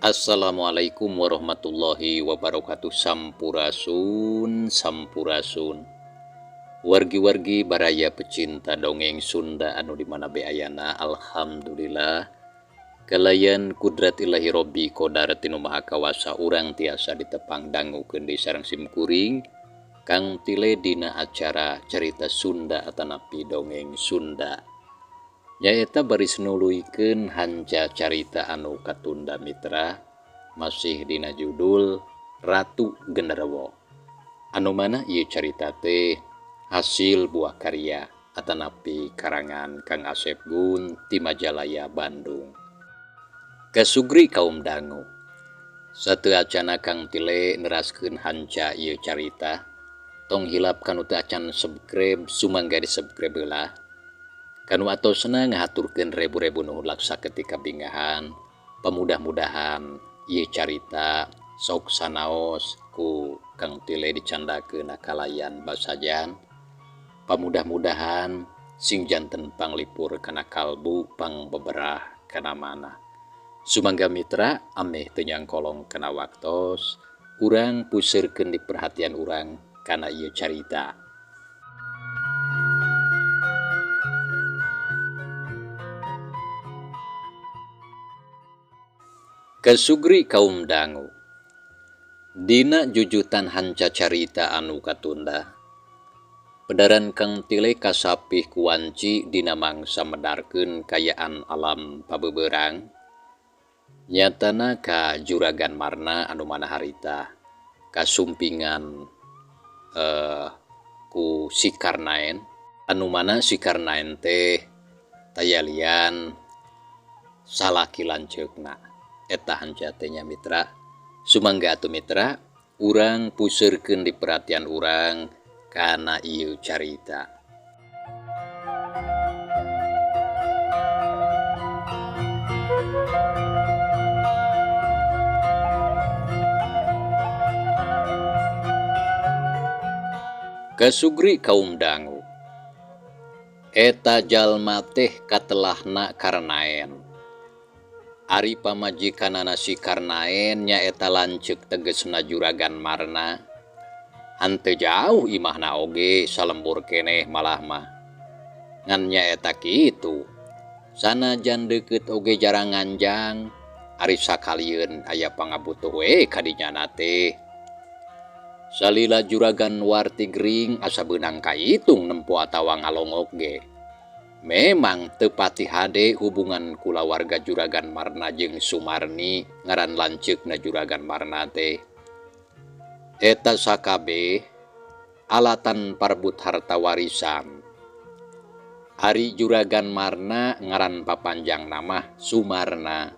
Assalamualaikum warahmatullahi wabarakatuh. Sampurasun, sampurasun. Wargi-wargi baraya pecinta dongeng Sunda anu di mana be ayana, alhamdulillah kalayan kudrat ilahi Robbi kodar tinu maha kawasa urang tiasa ditepang dangukeun deui sareng simkuring Kang Tile dina acara cerita Sunda atanapi dongeng Sunda. Nyaeta baris nuluykeun hanca carita anu katunda mitra masih dina judul Ratu Genderuwo. Anu mana ieu carita teh hasil buah karya atanapi karangan Kang Asep Gun ti Majalaya Bandung. Kasugri kaum dangu. Sateu acana Kang Tile neraskeun hanca ieu carita. Tong hilap kanu teu acan subscribe, sumangga di subscribe heula. Kanu atosna ngahaturkeun rebu-rebu nuhun laksa ketika bingahan. Pamudah-mudahan ieu carita sok sanaos ku Kang Tile dicandakeun kalayan basajan. Pamudah-mudahan sing janten panglipur kana kalbu pangbeberah kana manah. Sumangga mitra ameh teu nyangkolong kana waktos, urang puseurkeun di perhatian urang kana ieu carita. Kasugri kaum dangu. Dina jujutan hanca carita anu katunda. Pedaran Kang Tile kasapih kuwanci dina mangsa medarkeun kayaan alam pabeberang. Nyatana ka Juragan Marna anu mana harita kasumpingan ku si Karnaen, anu mana si Karnaen teh tayalian salaki lanceukna. Eta hanca teh nya mitra. Sumangga atuh mitra urang puseurkeun di perhatian urang kana ieu carita. Kasugri kaum dangu. Eta jalma teh katelahna Karnaen. Ari pamajikanana si Karnaen nyaeta lanceuk tegesna Juragan Marna. Henteu jauh imahna oge salembur keneh malah mah. Ngan nyaeta kitu. Sanajan deukeut oge jarang nganjang, ari sakalieun aya pangabutuh we kadinyana teh. Salila Juragan Warti gering asa beunang kaitung nempo atawa ngalongok ge. Memang teu pati hade hubungan kulawarga Juragan Marna jeung Sumarni ngaran lanceukna Juragan Marna teh. Eta sakabeh alatan parebut harta warisan. Ari Juragan Marna ngaran papanjang nama Sumarna.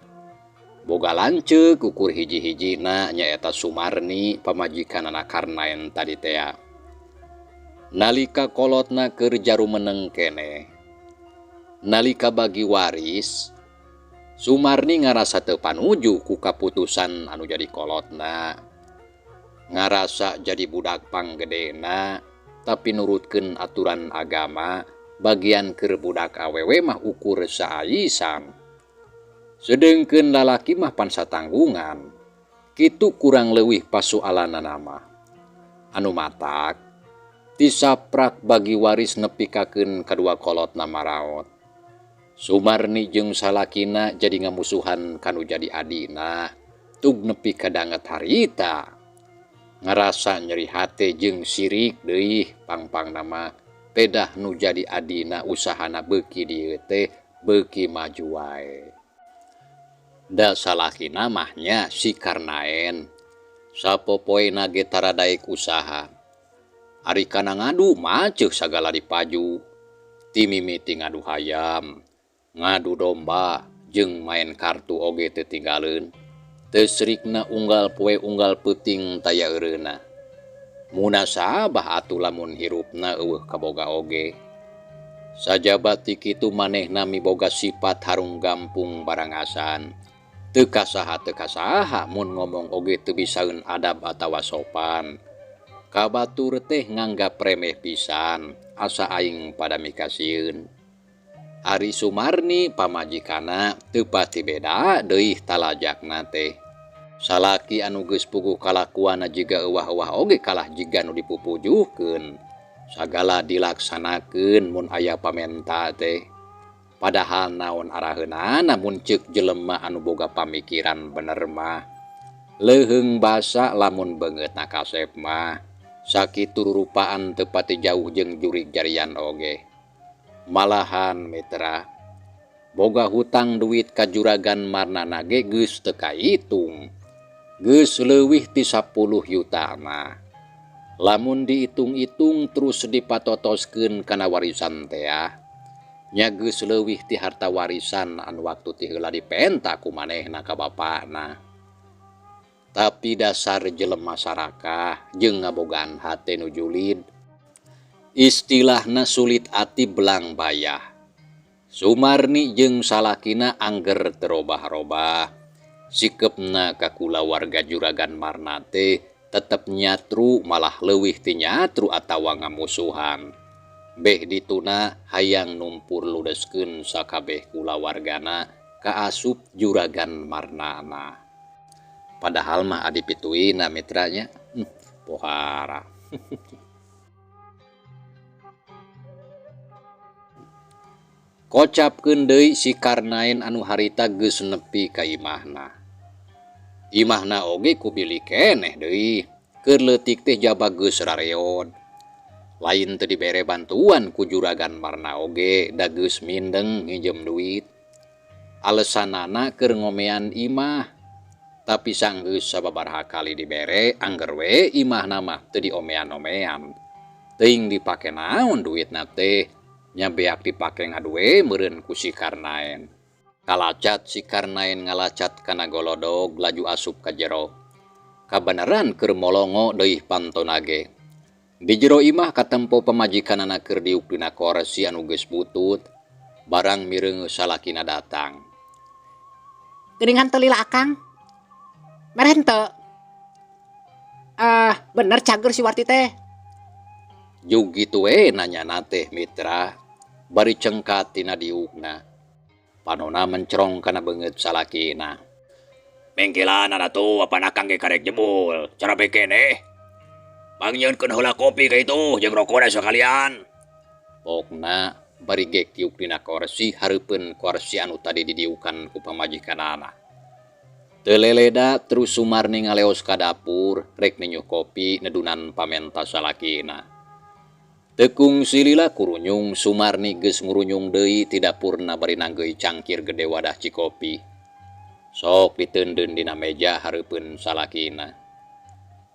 Boga lanceuk ukur hiji-hijina nyaeta Sumarni pamajikanana Karnaen tadi tea. Nalika kolotna keur jarumeneng keneh. Nalika bagi waris, Sumarni ngarasa teu panuju ku kaputusan anu jadi kolotna. Ngarasa jadi budak panggedena, tapi nurutkeun aturan agama, bagian keur budak awewe mah ukur saaisan. Sedengkeun lalaki mah pan satanggungan. Kitu kurang leuwih pasualanana mah. Anu matak tisaprak bagi waris nepikakeun kadua kolotna maraot. Sumarni jeung salakina jadi ngamusuhan kanu jadi adina, tug nepi ka danget harita. Ngarasa nyeri hate jeung sirik deui pangpang nama pedah nu jadi adina usahana beuki dieu teh beuki maju wae. Da salakina mah nya si Karnaen sapopoena ge taradaek usaha. Ari kana ngadu maceuh sagala dipaju. Ti mimiti ngadu hayam, ngadu domba jeung main kartu oge teu tinggaleun. Teu srikna unggal poe unggal peuting taya eureuna. Munasabah atuh lamun hirupna eueuh kaboga oge. Sajaba ti kitu manehna miboga sifat harung gampung barangasan. Teu kasaha teu kasaha mun ngomong oge teu bisaeun adab atawa sopan. Kabatur teh nganggap remeh pisan asa aing pada mikasieun. Ari Sumarni pamajikana teu pati beda deui talajakna teh. Salaki anu geus puguh kalakuanna jiga euwah-euwah oge kalah jiga nu dipupujuhkeun. Sagala dilaksanakeun mun aya pamenta teh. Padahal naon araheunana mun ceuk jelema anu boga pamikiran bener mah. Leuheung basa lamun beungeutna kasep mah. Sakitu rurupaan teu pati jauh jeung jurig jarian oge. Malahan mitra, boga hutang duit ka juragan Marnana ge geus teu kaitung. Geus leuwih ti 10 yutana. Lamun diitung-itung terus dipatotoskeun kana warisan tea, nya geus leuwih ti harta warisan anu waktu ti heula dipenta ku manehna ka bapana. Tapi dasar jelema sarakah jeung ngabogaan hate nu julid. Istilahna sulit ati belang bayah. Sumarni jeung salakina angger terobah-robah. Sikepna ka kulawarga juragan Marna teh tetep nyatru malah leuwih ti nyatru atawa ngamusuhan. Beh dituna hayang numpur ludeskeun sakabeh kulawargana kaasup juragan Marnana. Padahal mah adi pituina mitranya, pohara. Kocapkeun deui si Karnaen anu harita geus nepi ka imahna. Imahna oge ku bili keneh deui, keur leutik teh jaba geus rareot. Lain teu dibere bantuan ku juragan Marna oge da geus mindeng nginjem duit. Alesanana keur ngomean imah. Tapi sanggeus sababaraha kali dibere angger we imahna mah teu diomean-omean. Teuing dipake naon duitna teh, nya beak dipake ngaduwe meureun ku si Karnaen. Kalacat si Karnaen ngalacat kana golodog laju asup ka jero. Kabeneran keur molongo deui pantona ge. Di jero imah katempo pamajikanana keur diuk dina korsi anu geus butut, barang mireungeus salakina datang. Geuningan teu lila akang. Mere henteu. Ah, bener cager si Warti teh. Jug kitu we nanyana teh mitra, bari cengkat tina diukna. Panona mencrong kana beungeut salakina. Mengkilana atuh apan akang ge karek jebul, cara bekeneh. Pangnyieunkeun heula kopi ka itu jeung rokona sakalian. Pokna bari gek diuk dina korsi hareupeun korsi anu tadi didiukan ku pamajikanana. Teu leleda terus Sumarni ngaleos ka dapur rek ninyuh kopi nedunan pamenta salakina. Teu kungsi lila kurunyung Sumarni geus ngurunyung deui ti dapurna bari nanggeui cangkir gede wadah cikopi. Sok diteundeun dina meja hareupeun salakina.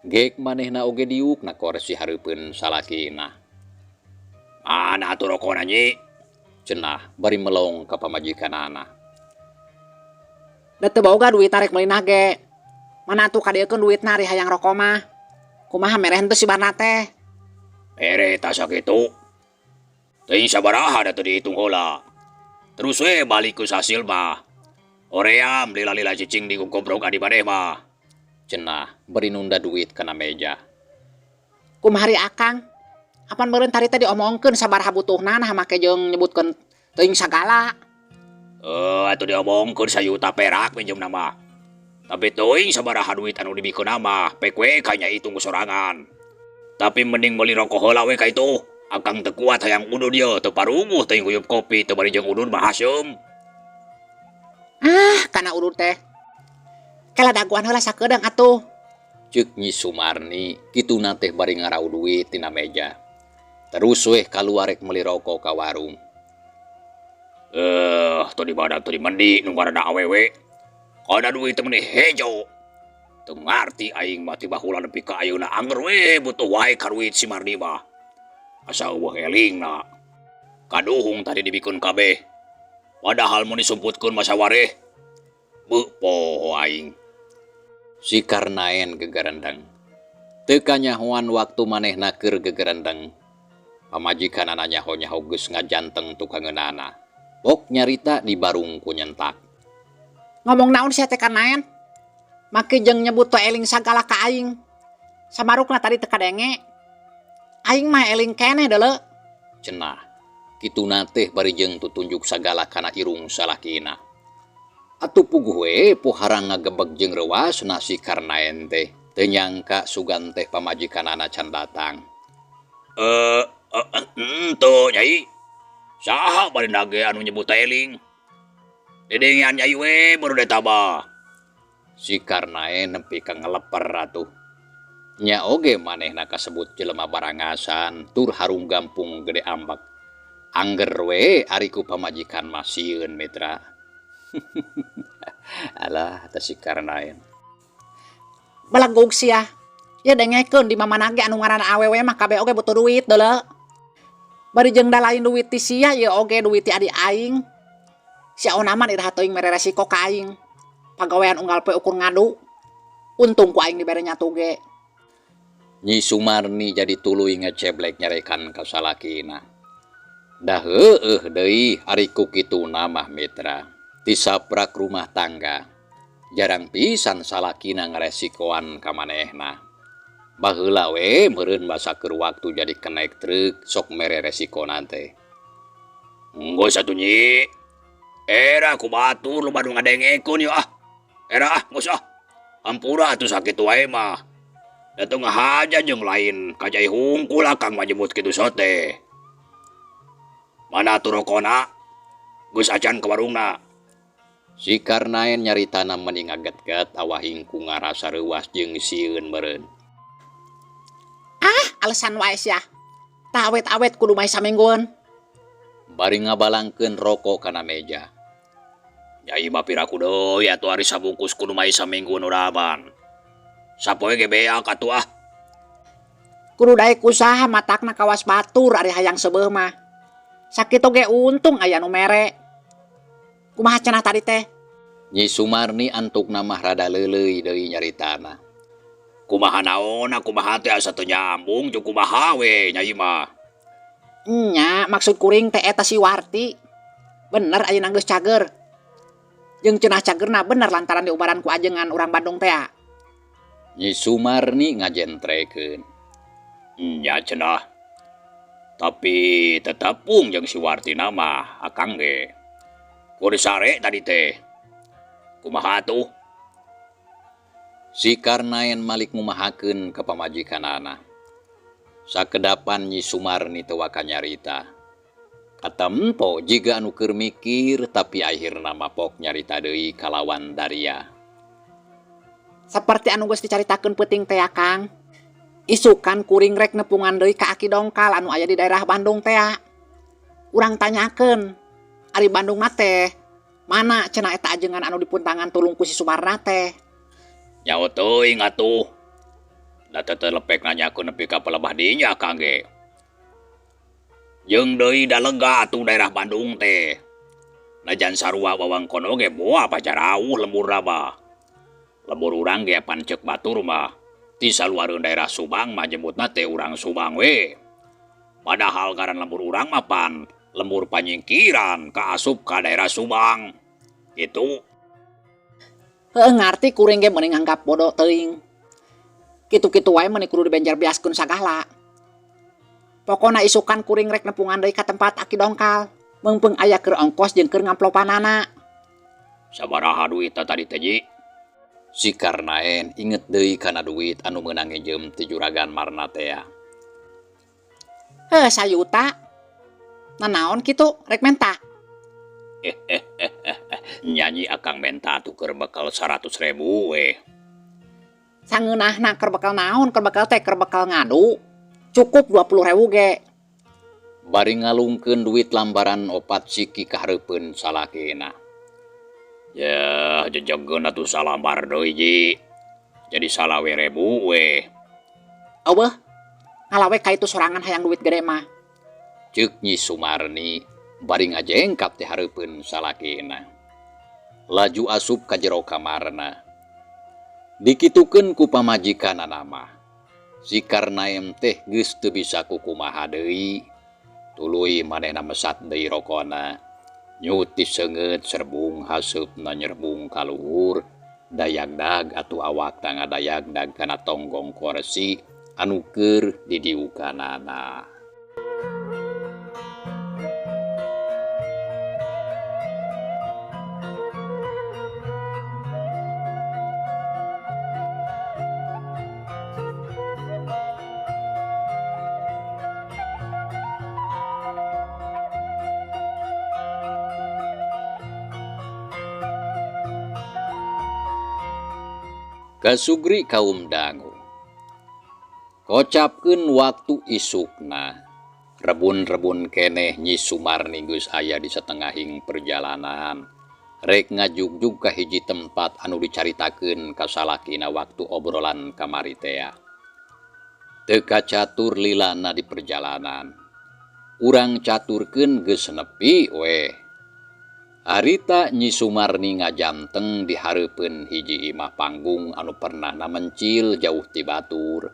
Gek manehna oge diuk na korsi hareupeun salakina. Mana atuh rokona nyi? Cenah bari melong ka pamajikanana. Da teu boga duit rek meuli ge. Mana atuh kadiekeun duitna ari hayang rokok mah. Kumaha mere henteu si Barna teh? Mere tah sakitu. Teuing sabaraha da teu dihitung heula. Terus we balik ku sasil mah. Hoream lila-lila cicing di gobrok adi maneh mah. Cenah bari nunda duit kana meja. Kumaha ari akang? Apan meureun tadi teh diomongkeun sabaraha butuhna nah make jeung nyebutkeun teuing sagala. Atuh diomongkeun sayuta perak minjemna mah. Tapi teuing sabaraha duit anu dibikeunna mah, pek we ka nya hitung ku sorangan. Tapi mending meuli rokok heula we ka itu. Akang teu kuat hayang udud ieu, teu parunguh teuing nguyup kopi teu bari jeung udud mah haseum. Ah, kana udud teh. Kela daguan heula sakedeung atuh. Ceuk Nyi Sumarni kituna teh bari ngarau duit tina meja. Terus weh kaluar rek meuli rokok ka warung. Teu di badan teu di mendi nu ngaranna awewe. Kana duit teh meuni hejo. Teu ngarti aing mah ti baheula nepi ka ayeuna anger we butuh wae ka duit si Marni mah. Asa eueuh elingna. Kaduhung tadi dibikeun kabeh. Padahal mun disumputkeun mah sawareh. Beuh poho aing. Si Karnaen gegerendeng. Teu kanyahoan waktu manehna keur gegerendeng. Pamajikanana nyaho-nyaho geus ngajanteng tukangeunana. Pok nyarita di barung ku nyentak. Ngomong naon sia teh Karnaen? Make jeung nyebut teu eling sagala ka aing. Samarukna tadi teu kadenge. Aing mah eling keneh deuleu. Cenah. Kituna teh bari jeung tutunjuk sagala kana irung salakina. Atuh puguh we pohara ngagebeg jeung reuasna si Karnaen teh. Teu nyangka sugan teh pamajikanana can datang. Henteu Nyai. Saha bari nage anu nyebut eling? Dedengean Nyai we baru eta mah. Si Karnaen nepi ka ngeleper atuh. Nya oge manehna kasebut jelema barangasan tur harung gampung gede ambek. Angger we ari ku pamajikan mah sieun mitra. Alah teh si Karnaen. Belegug sia. Ya dengekeun di mamana ge anu ngaranna awewe mah kabeh oge butuh duit deuleu. Bari jeung da lain duit ti sia ieu oge duit ti adi aing. Si Onaman iraha teuing mere resiko ka aing. Pagawean unggal poe ukur ngadu. Untung ku aing dibere nyatu ge. Nyi Sumarni jadi tuluy ngeceblek nyarekan ka salakina. Da heueuh deui ari ku kituna mah mitra. Tisaprak rumah tangga. Jarang pisan salakina ngaresikoan ka manehna. Baheula we meureun basa keur waktu jadi kenek truk sok mere resikona teh. Geus atuh Nyi. Era ku batur loba nu ngadengekeun yeuh ah. Era ah geus ah. Hampura atuh sakitu wae mah. Da teu ngahaja jeung lain kajai hungkul akang mah nyebut kitu sote. Mana atuh rokona? Geus acan ka warungna. Si Karnaen nyaritana meni ngaget-get awah hingku ngarasa reuas jeung sieun meureun. Ah, alasan wae sia. Tah awet-awet kudu mae saminggueun. Bari ngabalangkeun rokok kana meja. Nyai mah piraku deui atuh ari sabungkus kudu mae saminggueun uraban. Sapoe ge beak atuh ah. Kudu daek usaha matakna kawas batur ari hayang seubeuh mah. Sakitu ge untung aya nu mere. Kumaha cenah tadi teh? Nyi Sumarni antukna mah rada leuleuy deui nyaritana. Kumaha naonna kumaha teh asa teu nyambung jeung kumaha we Nyai mah. Nya maksud kuring teh eta si Warti. Bener ayeuna geus cager. Jeung cenah cagerna bener lantaran diubaran ku ajengan urang Bandung tea. Nyi Sumarni ngajentrekeun. Nya cenah. Tapi tetepung jeung si Wartina mah akang ge. Kudu sare tadi teh. Kumaha atuh? Si Karnaen malik ngumahakeun ka pamajikanana. Sakedapan Nyi Sumarni teu waka nyarita. Katempo jiga anu keur mikir tapi akhirna mapok nyarita deui kalawan daria. Saperti anu geus dicaritakeun peuting teh Kang. Isukan kuring rek nepungan deui ka Aki Dongkal anu aya di daerah Bandung tea. Urang tanyakeun, ari Bandung mah teh mana cenah eta ajengan anu dipuntangan tulung ku si Sumarna teh. Nyaho teuing atuh. Da teu lepek nanyakeun nepi ka palebah dinya Kang ge. Jeung deui da lega atuh daerah Bandung teh. Najan sarua wewengkon oge moal pajarauh lemburna mah. Lembur urang ge pan ceuk batur mah. Ti saluareun daerah Subang mah nyebutna teh urang Subang we. Padahal ngaran lembur urang mah pan lembur panyingkiran kaasup ka daerah Subang. Gitu. Heueuh ngarti kuring ge mending nganggap bodoh teuing. Kitu-kitu wae meni kudu dibenjer biaskeun sagala. Pokona isukan kuring rek nepungan deui ka tempat Aki Dongkal. Meungpeung aya keur ongkos jeung keur ngamplopanana. Sabaraha duitna tadi teh Nyi? Si Karnaen inget deui kana duit anu meunang ngejem ti juragan Marna tea. Heuh sayuta. Nanaon kitu rek menta? Nyanyi akang menta atuh keur bekal 100.000 we. Sangeunahna keur bekal naon? Keur bekal teh keur bekal ngadu. Cukup 20.000 ge. Bari ngalungkeun duit lambaran 4 siki ka hareupeun salakina. Yah, jejegeun atuh salambar deui Ji. Jadi 25.000 we. Eueuh, ngalawe ka itu sorangan hayang duit gede mah. Ceuk Nyi Sumarni bari ngajengkap teh hareupeun salakina. Laju asup ka jero kamarna. Dikitukeun ku pamajikanana mah. Si Karnaen teh geus teu bisa kukumaha deui. Tuluy manehna mesat deui rokona. Nyuti seungeut serbung haseupna nyerbung ka luhur. Dayagdag atuh awakna ngadayagdag kana tonggong korsi anu keur didiukanana. Kasugri kaum dangu. Kocapkeun waktu isukna. Rebun-rebun keneh Nyi Sumarni geus aya di satengahing perjalanan. Rek ngajugjug ka hiji tempat anu dicaritakeun ka salakina waktu obrolan kamari tea. Teu kacatur lilana di perjalanan. Urang caturkeun geus nepi weh. Harita Nyi Sumarni ngajanteng di hareupeun hiji imah panggung anu pernahna mencil jauh ti batur.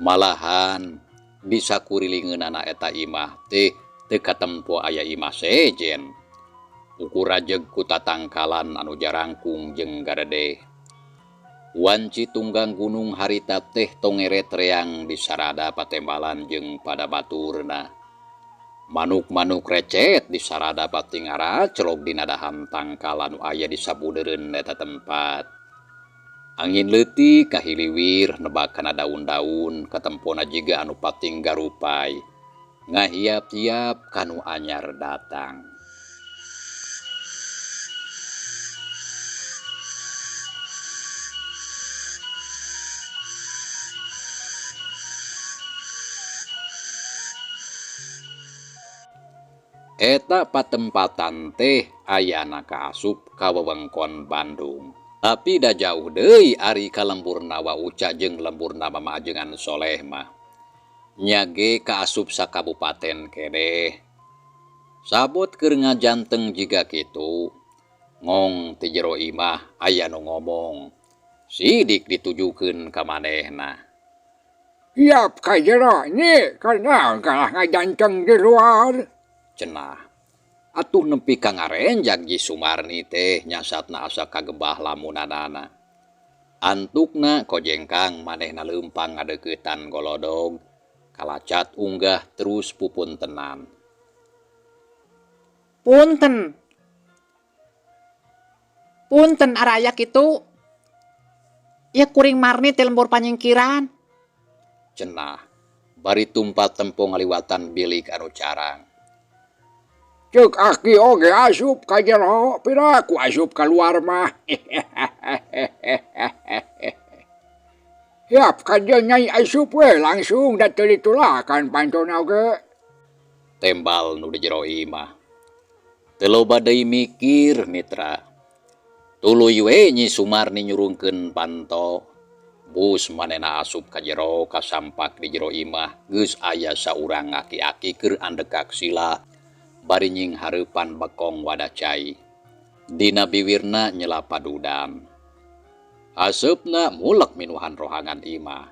Malahan di sakurilingeunana eta imah teh teu katempo aya imah sejen. Ukur rajeg ku tatangkalan anu jarangkung jeung garedeh. Wanci tunggang gunung harita teh tongeret reang di sarada patembalan jeung pada baturna. Manuk-manuk recet di sarada patingara celog dina dahan tangkalan anu aya di sabudeureun eta tempat. Angin leutik kahiliwir nebak kana daun-daun katempona jiga anu pating garupai. Ngahiap-hiap kanu anyar datang. Eta patempatan teh ayana kaasup ka wewengkon Bandung. Tapi da jauh deui ari ka lemburna Wa Uca jeung lemburna Mama Ajengan Soleh mah. Nya ge kaasup sakabupaten keneh. Sabot keur ngajanteng jiga kitu, ngong ti jero imah aya nu ngomong. Sidik ditujukeun ka manehna. Hiap ka jero nyi, kunaon kalah ngajanteng di luar? Cenah. Atuh nepi ka ngarenjag Nyi Sumarni teh nyasatna asa kagebah lamunanana. Antukna kojengkang manehna leumpang ngadeuketan golodog, kalacat unggah terus pupuntenan. Punten. Punten araya kitu. Ieu kuring Marni teh lembur panyingkiran. Cenah, bari tumpat tempo ngaliwatan bilik anu carang. Ceuk aki oge asup ka jero, piraku asup kaluar mah. Hiap ka dieu nyai asup we langsung da teu ditulakan pantona oge. Tembal nu di jero imah. Teu loba deui mikir mitra. Tuluy we Nyi Sumarni nyurungkeun panto. Bus manehna asup ka jero kasampak di jero imah geus aya saurang aki-aki keur andekak sila. Bari nying hareupan bekong wadah cai. Dina biwirna nyela padudan. Aseupna mulek minuhan rohangan imah.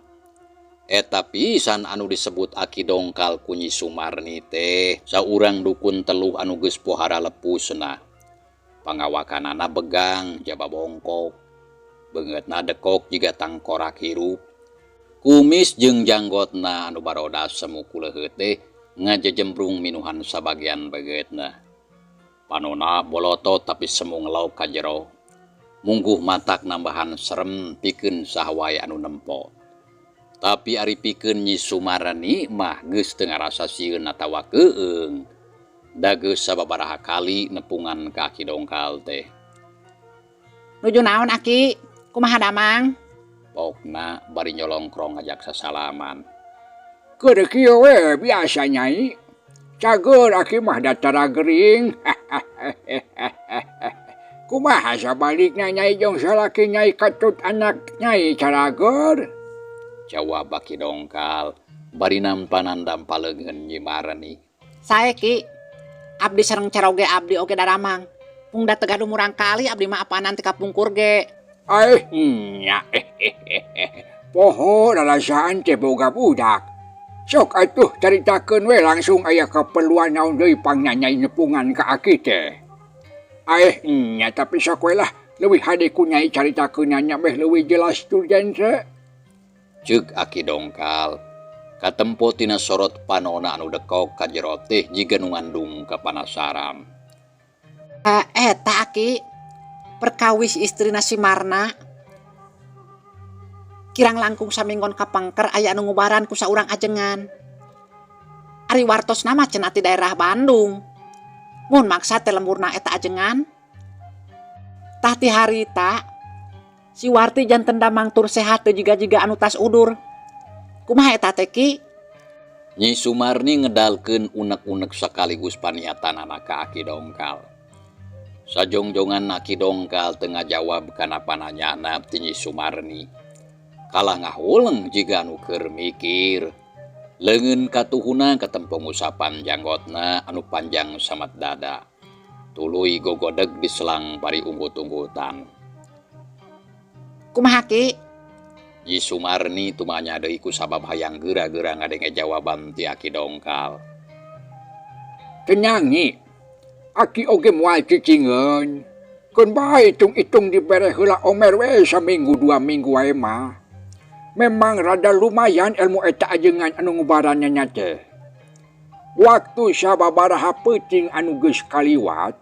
Eta pisan anu disebut aki dongkal ku Nyi Sumarni teh saurang dukun teluh anu geus pohara lepusna. Pangawakanana begang jaba bongkok. Beungeutna dekok jiga tangkorak hirup. Kumis jeung janggotna anu barodas semu kuleuheut teh ngajejembrung minuhan sabagian beungeutna. Panona bolotot tapi semu ngelok ka jero. Mungguh matak nambahan serem pikeun saha wae anu nempo. Tapi ari pikeun Nyi Sumarni mah geus teu ngarasa sieun atawa keueung. Da geus sababaraha kali nepungan ka aki dongkal teh. Nuju naon aki? Kumaha damang? Pokna bari nyolongkrong ngajak sasalaman. Keur kieu we biasa nyai. Cager aki mah datara gering. Kumaha sabalikna nyai jeung salaki nyai katut anak nyai carager? Jawab aki dongkal bari nampanan dampaleungeun Nyi Marni. Sae ki, abdi sareng caroge abdi oge daramang. Mung da teu gaduh murang kali abdi mah apanan teh kapungkur ge. Aih nya. Poho rarasaan teh boga budak. Sok atuh caritakeun we langsung aya kaperluan naon deui pangnanyai nepungan ka aki teh. Aih nya tapi sok we lah leuwih hade ku nyai caritakeun nya meh leuwih jelas tur jense. Ceuk aki dongkal katempo tina sorot panona anu dekok ka jero teh jiga nu ngandung kapanasaran. Eta aki perkawis istrina si Marna. Kirang langkung saminggon kapengker aya anu ngubaran ku saurang ajengan. Ari wartosna mah cenah ti daerah Bandung. Mun maksa teh lemburna eta ajengan. Tah ti harita Si Warti janten damang tur sehat teu jiga-jiga anu tas udur. Kumaha eta teh Ki? Nyi Sumarni ngedalkeun unek-unek sakaligus paniatanana ka Aki Dongkal. Sajongjongan Aki Dongkal teu ngajawab kana pananyana ti Nyi Sumarni. Kalah ngahuleng jiga anu keur mikir. Leungeun katuhuna katempo ngusapan janggotna anu panjang samet dada. Tuluy gogodeg diselang bari unggut-unggutan. Kumaha Ki? Nyi Sumarni tumanya deui ku sabab hayang geura-geura ngadenge jawaban ti Aki Dongkal. Tenang Nyi, Aki oge moal cicingeun. Keun bae itung-itung dibere heula omer we saminggu dua minggu wae mah. Memang rada lumayan ilmu eta ajengan anu ngubaran nya teh. Waktu sababaraha peuting anu geus kaliwat,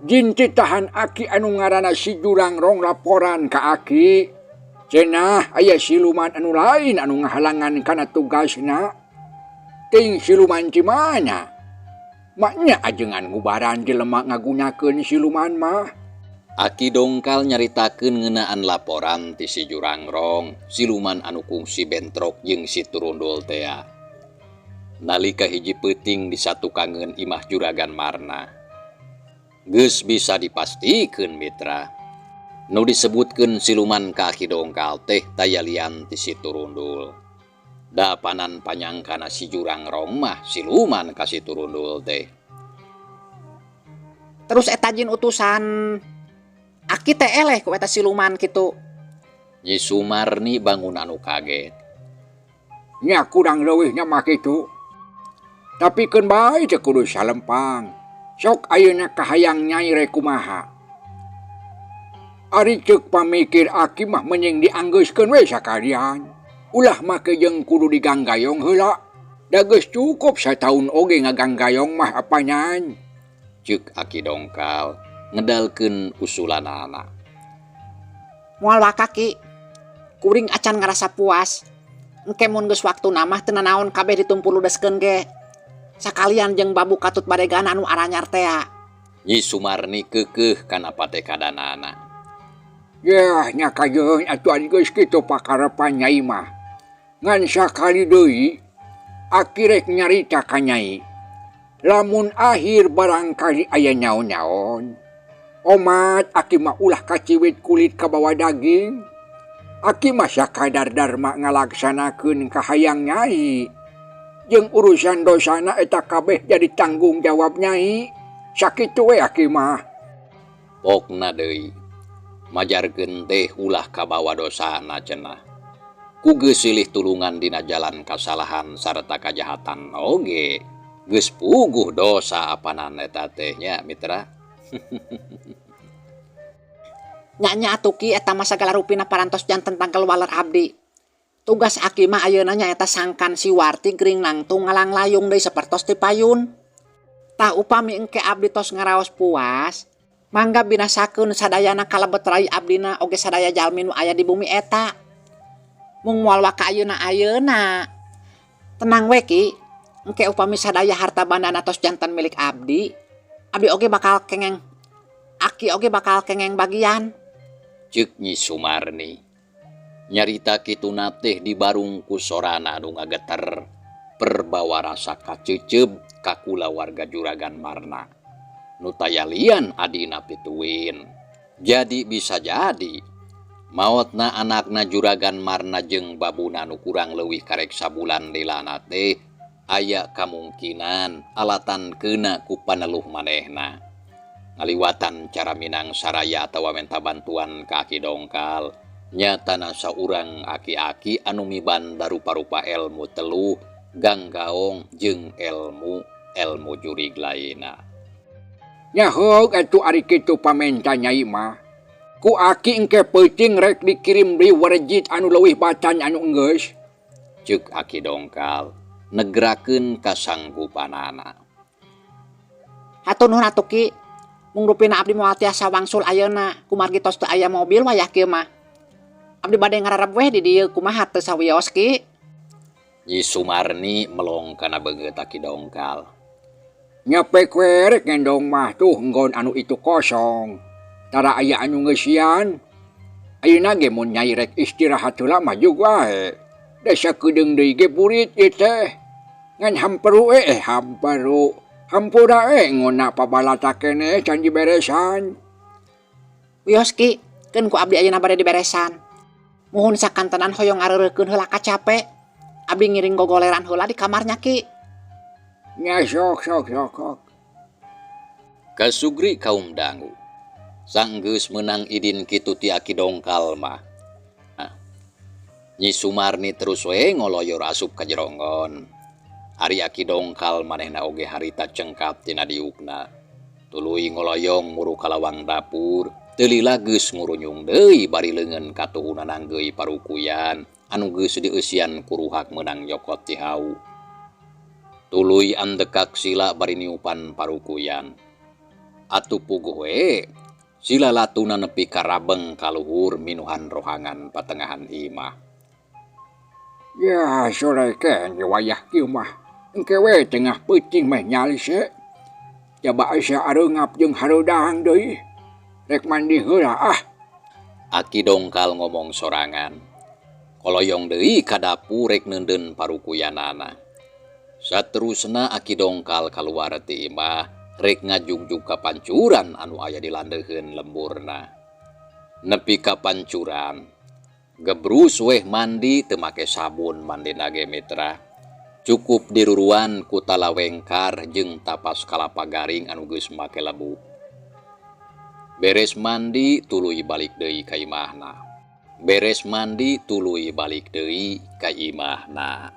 jin titahan Aki anu ngaranna si Jurangrong laporan ka Aki. Cenah aya siluman anu lain anu ngahalangan kana tugasna. Ting siluman ti mana? Maknya ajengan ngubaran jelema ngagunakeun siluman mah. Aki Dongkal nyaritakeun ngeunaan laporan ti si Jurangrong, siluman anu kungsi bentrok jeung si Turundul tea. Nalika hiji peuting disatukangeun imah Juragan Marna. Geus bisa dipastikeun mitra. Nu disebutkeun siluman ka Aki Dongkal teh taya lian ti si Turundul. Dapanan panyangkana si Jurangrong mah siluman ka si Turundul teh. Terus eta jin utusan Aki teh eleh ku eta siluman kitu. Nyi Sumarni bangun anu kaget. Nya kurang leuwihnya mah kitu. Tapi keun bae teu kudu salempang. Sok ayeuna kahayang Nyai rek kumaha. Ari ceuk pamikir Aki mah mending dianggeuskeun we sakalian. Ulah make jeung kudu diganggayong heula. Da geus cukup sataun oge ngaganggayong mah apanyan. Ceuk Aki Dongkal ngedalkeun usulanana. Moal waka Ki. Kuring acan ngarasa puas. Engke mun geus waktuna mah teu nanaon kabeh ditumpuludeskeun ge. Sakalian jeung babu katut badegana anu aranyar tea. Nyi Sumarni keukeuh kana patekadanana. Yah nya kajeun atuh ari geus kitu pakarepan Nyai mah. Ngan sakali deui Aki rek nyarita ka Nyai. Lamun akhir barangkali aya nyaon-nyaon. Omat Aki mah ulah kaciwit kulit kabawa daging. Aki mah sakadar dharma ngalaksanakeun kahayang Nyai. Jeung urusan dosana eta kabeh jadi tanggung jawab Nyai. Sakitu we Aki mah. Pokna deui. Majarkeun teh ulah kabawa dosana cenah. Ku geus silih tulungan dina jalan kasalahan sarta kajahatan oge. Geus puguh dosa apanan eta teh nya mitra. Nya-nya atuh Ki eta mah sagala rupina parantos janten tangkel waler abdi. Tugas Aki mah ayeuna nyaeta sangkan si Warti gering nangtung ngalanglayung deui sapertos ti payun. Tah upami engke abdi tos ngaraos puas, mangga binasakeun sadayana kalebet rai abdina oge sadaya jalmi nu aya di bumi eta. Mung moal waka ayeuna-ayeuna. Tenang we Ki, engke upami sadaya harta bandana tos janten milik abdi, abdi oge bakal kengeng. Aki oge bakal kengeng bagian. Ceuk Nyi Sumarni. Nyarita kituna teh dibarung ku sorana anu ngageter perbawa rasa kaceuceub ka kulawarga Juragan Marna. Nu taya lian adina pituin. Jadi bisa jadi maotna anakna Juragan Marna jeung babuna nu kurang leuwih karek sabulan lilana teh aya kamungkinan alatan keuna ku paneluh manehna. Ngaliwatan cara minang saraya atawa menta bantuan ka Aki Dongkal. Nyatana saurang aki-aki anu mibanda rupa-rupa ilmu teluh, ganggaong jeung ilmu ilmu jurig lainna. Nyahoog atuh ari kitu pamenta Nyai mah. Ku Aki engke peuting rek dikirim deui warejit anu leuwih batan anu enggeus. Ceuk Aki Dongkal negrakeun kasanggupanana. Hatur nuhun atuh Ki. Mung rupina abdi moal tiasa wangsul ayeuna kumargi tos teu aya mobil wayah kieu mah. Abdi bade ngarareb weh di dieu kumaha teu sawios Ki? Nyi Sumarni melong kana beungeut Aki Dongkal. Nyapek we rek ngendong mah tuh enggon anu itu kosong. Tara aya anu ngeusian. Ayeuna ge mun Nyai rek istirahat heula mah jug wae. Da sakedeung deui ge burit ieu teh. Ngan hamperu eh hamperu. Hampura we ngona pabalata keneh can diberesan. Wios Ki, keun ku abdi ayeuna bade diberesan. Muhun sakantenan hoyong ngareurekeun heula kacape. Abdi ngiring gogoleran heula di kamarnya Ki. Nya sok sok sok sok. Kasugri kaum dangu. Sanggeus meunang idin kitu ti Aki Dongkal mah. Nyi Sumarni terus we ngoloyor asup ka jerongon. Ari Aki Dongkal manehna oge harita cengkap tina diukna. Tuluy ngoloyong muru ka lawang dapur, teu lila geus ngurunyung deui bari leungeun katuhuna nanggeui parukuyan anu geus dieusian ku ruhak meunang nyokot ti hau. Tuluy andekak sila bari niupan parukuyan. Atuh puguh we, sila latuna nepi ka rabeng kaluhur minuhan rohangan patengahan imah. Ya sore ken wayah kieu mah. Engke we tengah peuting meh nyalis e. Jaba asa areungap jeung hareudang deui. Rek mandi heula ah. Aki Dongkal ngomong sorangan. Koloyong deui ka dapur rek neundeun parukuyanana. Saterusna Aki Dongkal kaluar ti imah rek ngajugjug ka pancuran anu aya di landeuheun lemburna. Nepi ka pancuran, gebrus weh mandi teu make sabun mandina ge mitra. Cukup diruruan ku talawengkar jeung tapas kalapa garing anu geus make lebu. Beres mandi tuluy balik deui ka imahna. Beres mandi tuluy balik deui ka imahna.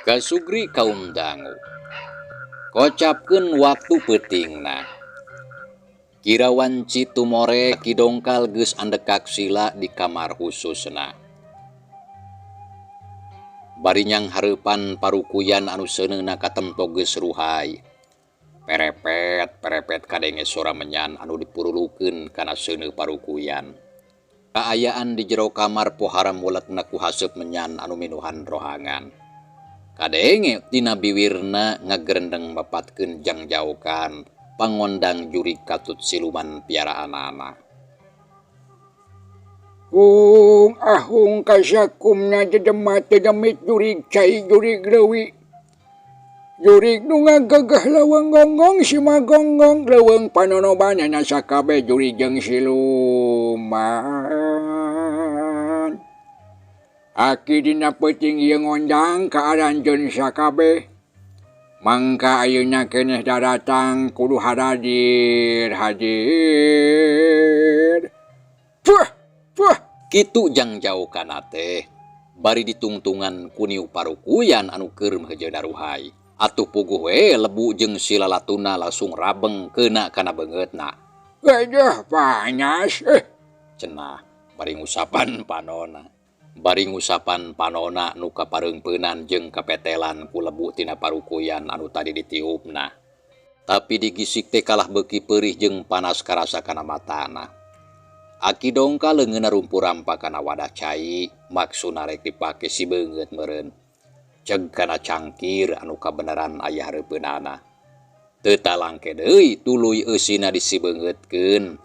Kasugri kaum dangu. Kocapkeun waktu peutingna. Kira wanci tumore Ki Dongkal geus andekak sila di kamar khususna. Bari nyanghareupan parukuyan anu seuneuna katempo geus ruhai. Perepet perepet kadenge sora menyan anu dipurulukeun kana seuneu parukuyan. Kaayaan di jero kamar pohara mulekna ku haseup menyan anu minuhan rohangan. Kadenge tina biwirna ngagerendeng mapatkeun jangjaukan pangondang jurig katut siluman piaraanana. Hung ahung kasakumna jedemat dedemit jurig cai jurig leuwi. Jurig nu ngagegeh leuweung gonggong si magonggong leuweung panonobanana sakabeh jurig jeung siluman. Aki dina peuting ieu ngondang ka aranjeun sakabeh. Mangka ayeuna keneh daratang kudu haradir hadir. Puh puh kitu jangjaukanna teh bari ditungtungan ku niu parukuyan anu keur heujeuna daruhai. Atuh puguh we lebu jeung silalatuna langsung rabeng keuna kana beungeutna. Aduh panas Cenah bari ngusapan panona. Bari ngusapan panona nu kapareungpeunan jeung kapetelan ku lebu tina parukuyan anu tadi ditiupna. Tapi digisik teh kalah beuki peurih jeung panas karasa kana matana. Aki Dongkal leungeunna rumpur rampa kana wadah cai, maksudna rek dipake si beungeut meureun. Ceg kana cangkir anu kabeneran aya hareupeunana. Teu talangke deui tuluy eusina disibeungeutkeun.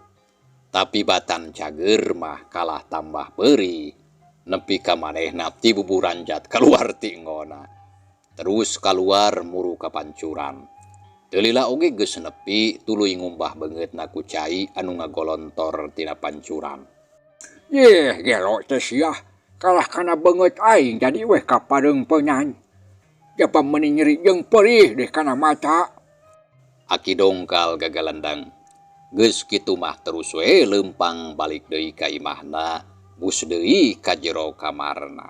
Tapi batan cager mah kalah tambah peurih. Nepi ka manehna ti buburanjat kaluar ti ngona. Terus kaluar muru ka pancuran. Teu lila oge geus nepi tuluy ngumbah beungeutna ku cai anu ngagolontor tina pancuran. Yeh, gelo teh sia. Kalah kana beungeut aing jadi weh kapareungpeunan. Japa meuni nyeri jeung perih deh kana mata. Aki Dongkal gagalendang. Geus kitu mah terus we leumpang balik deui ka imahna. Bus deui ka jero kamarna.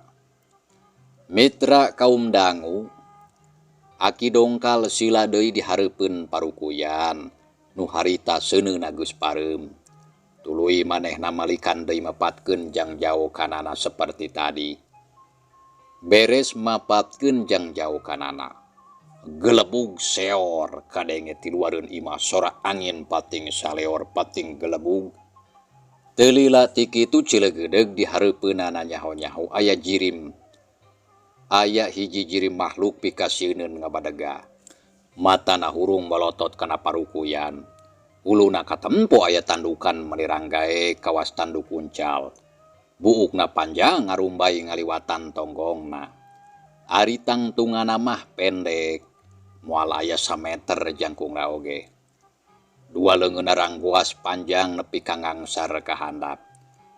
Mitra kaum dangu, Aki Dongkal sila deui dihareupeun parukuyan nu harita seuneuna geus pareum. Tuluy manehna malikan deui mapatkeun jangjaukanana seperti tadi. Beres mapatkeun jangjaukanana. Gelebug seor kadenge ti luareun imah sora angin pating saleor pating gelebug. Teu lila ti kitu cilegeudeg di hareupeunana nyaho-nyaho aya jirim. Aya hiji jirim makhluk pikasieuneun ngabadega. Matana hurung molotot kana parukuyan. Huluna katempo aya tandukan meni ranggae kawas tanduk uncal. Buukna panjang ngarumbay ngaliwatan tonggongna. Ari tangtungana mah pendek, moal aya sameter jangkungna oge. Dua leungeunna ranggoas panjang nepi ka ngangsar ka handap.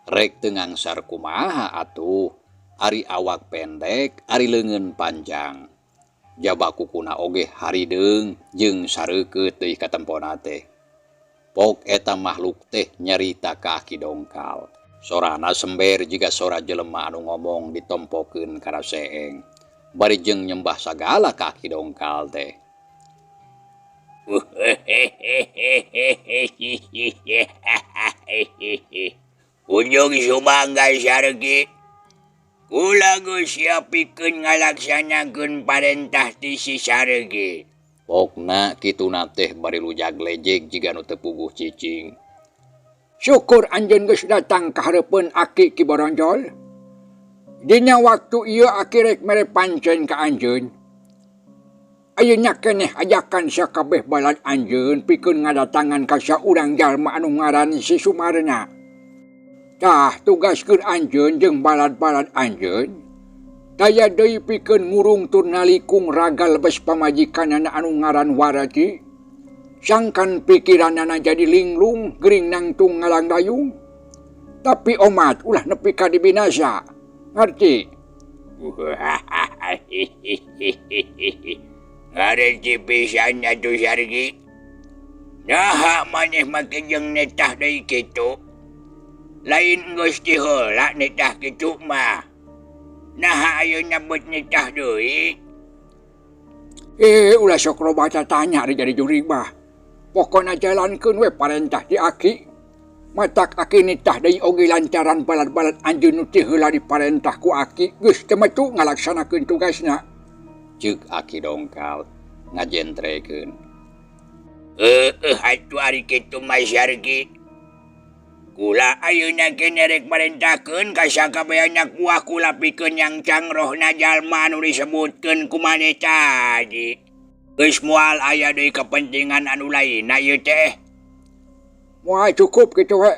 Rek teu ngangsar kumaha atuh, ari awak pendek, ari leungeun panjang. Jaba kukuna oge harideung jeung sareukeut deui katempona teh. Pok eta makhluk teh nyarita ka Aki Dongkal. Sorana sember jiga sora jelema anu ngomong ditompokeun kana seeng. Bari jeung nyembah sagala ka Aki Dongkal teh. Kunjung sumangga sargi. Kula geus siap pikeun ngalaksanakeun parentah ti si sargi. Pokna kituna teh bari lujag lejeg jiga nu teu puguh cicing. Syukur anjeun geus datang ka hareupeun aki Ki Boronjol. Dina waktu ieu aki rek mere pancen ka anjeun. Ayeuna keneh ajakan sakabeh balad anjeun pikeun ngadatangan ka saurang jalma anu ngaran si Sumarna. Tah tugaskeun anjeun jeung balad-balad anjeun. Daya deui pikeun ngurung tur nalikung ragal bes pamajikanana anu ngaran Warati. Sangkan pikiranana jadi linglung gering nangtung ngalangdayung. Tapi omat ulah nepi ka dibinasa. Ngerti? Ngarti pisan atuh sargi. Naha maneh make jeung netah deui kitu. Lain geus ti heula netah kitu mah. Naha ayeuna beut netah deui? Ulah sok loba tatanya ari jadi jurig mah. Pokona jalankeun we parentah ti aki. Matak aki nitah deui oge lantaran balad-balad anjeun nu ti heula diparentah ku aki geus teu metu ngalaksanakeun tugasna. Ceuk Aki Dongkal ngajentrekeun. Heueuh atuh ari kitu mah sargi. Kula ayeuna keneh rek marentahkeun ka sakabeh anak buah kula pikeun nyangcang rohna jalma anu disebutkeun ku maneh tadi. Geus moal aya deui kepentingan anu lainna ieu teh. Moal cukup kitu we.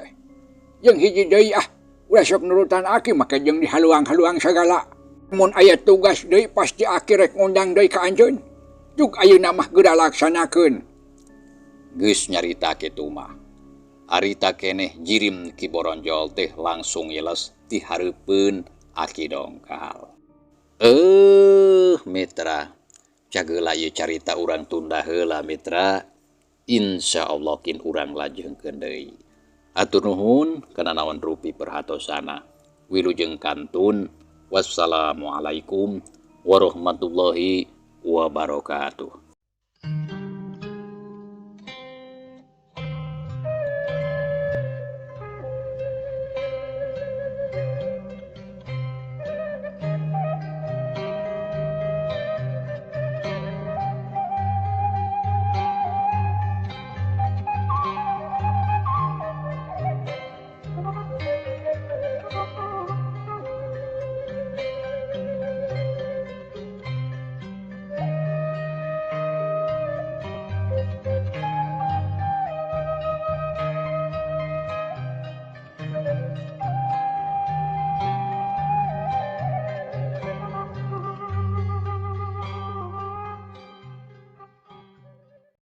Jeung hiji deui ah, ulah sok nurutan aki make jeung dihaluang-haluang sagala. Mun aya tugas deui pasti aki rek ngundang deui ka anjeun. Jug ayeuna mah geura laksanakeun. Geus nyarita kitu mah. Arita keneh jirim Ki Boronjol teh langsung yeles ti hareupeun Aki Dongkal. Mitra, cageula ieu carita urang tunda heula mitra. Insyaallah kin urang lajengkeun deui. Hatur nuhun kana naon rupi perhatosana. Wilujeng kantun. Wassalamualaikum warahmatullahi wabarakatuh.